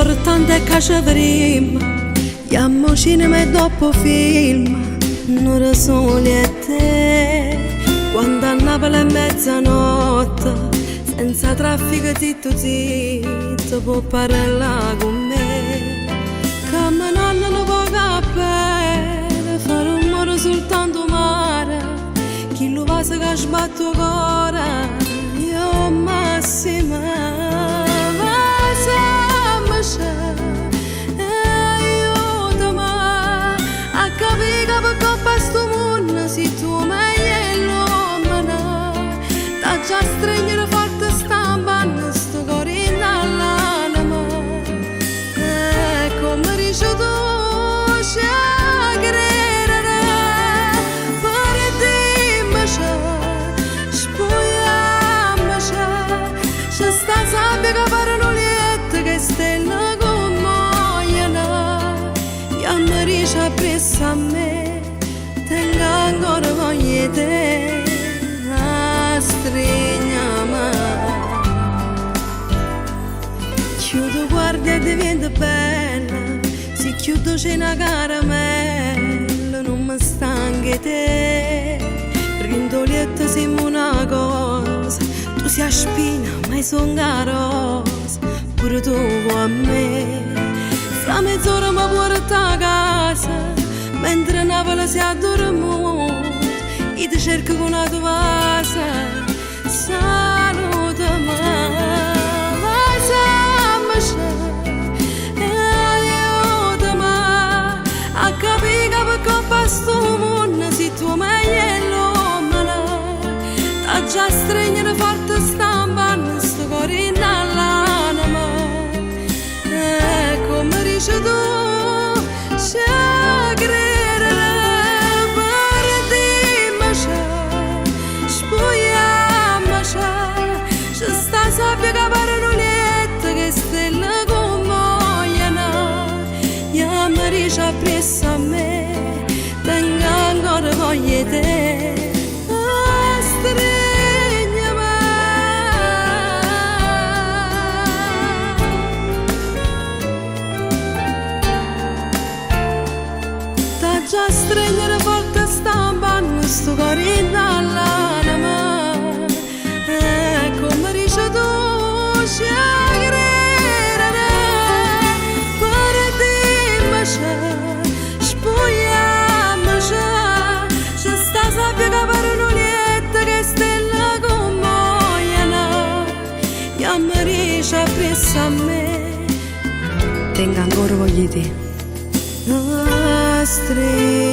L'importante è ca ce verimm, jamm 'o cinema e dopp 'o film, n'ora soli e te. Quando a Napoli è mezzanotte, senza traffico zitto zitto, può parlà cu me. Cammenanno nu poco a pere, fa rummore soltanto 'o mare, chillu vaso ca sbatte 'o core, è 'o massimo. Vasamece, aiutame a capì che pe' copp' a stu munno si tu 'o meglio 'e ll'uommene. T'aggia stregnere forte stampanno stu core dint' all'anema. E comme dice tu, ce credere, perdimmece, spugliammece, ce sta sabbia che pare nu lietto che stelle cummogliano. Jamme dice appriesso a me, tengo ancora voglia 'e te, astrigname. Cchiù te guardo e divento bella, si cchiù doce 'e na caramella, nun me stanco 'e te. Dint' 'o lietto simmo una cosa, tu si 'a spina, ma io song 'a rosa, pure tu vuò a me. Fra mezz'ora mi porto a casa, mentre Napoli si è addormuta, io ti cerco con una vaso, salutami, vasamece, e aiutami a capì che pe' copp' a stu munno si tu 'o meglio 'e ll'uommene. T'aggia stregnere forte stampanno stu core dint' all'anema. E comme dice tu, ce credere, perdimmece, spugliammece, ce sta sabbia che pare nu lietto che stelle cummogliano. Jamme dice appriesso a me, tengo ancora voglia 'e te. Astrigname. T'aggia stregnere forte stampanno stu core dint' all'anema. E comme dice tu, ce credere, perdimmece, spugliammece, ce sta sabbia che pare nu lietto che stelle cummogliano. Jamme dice appriesso a me, tengo ancora voglia 'e te. Astrigname.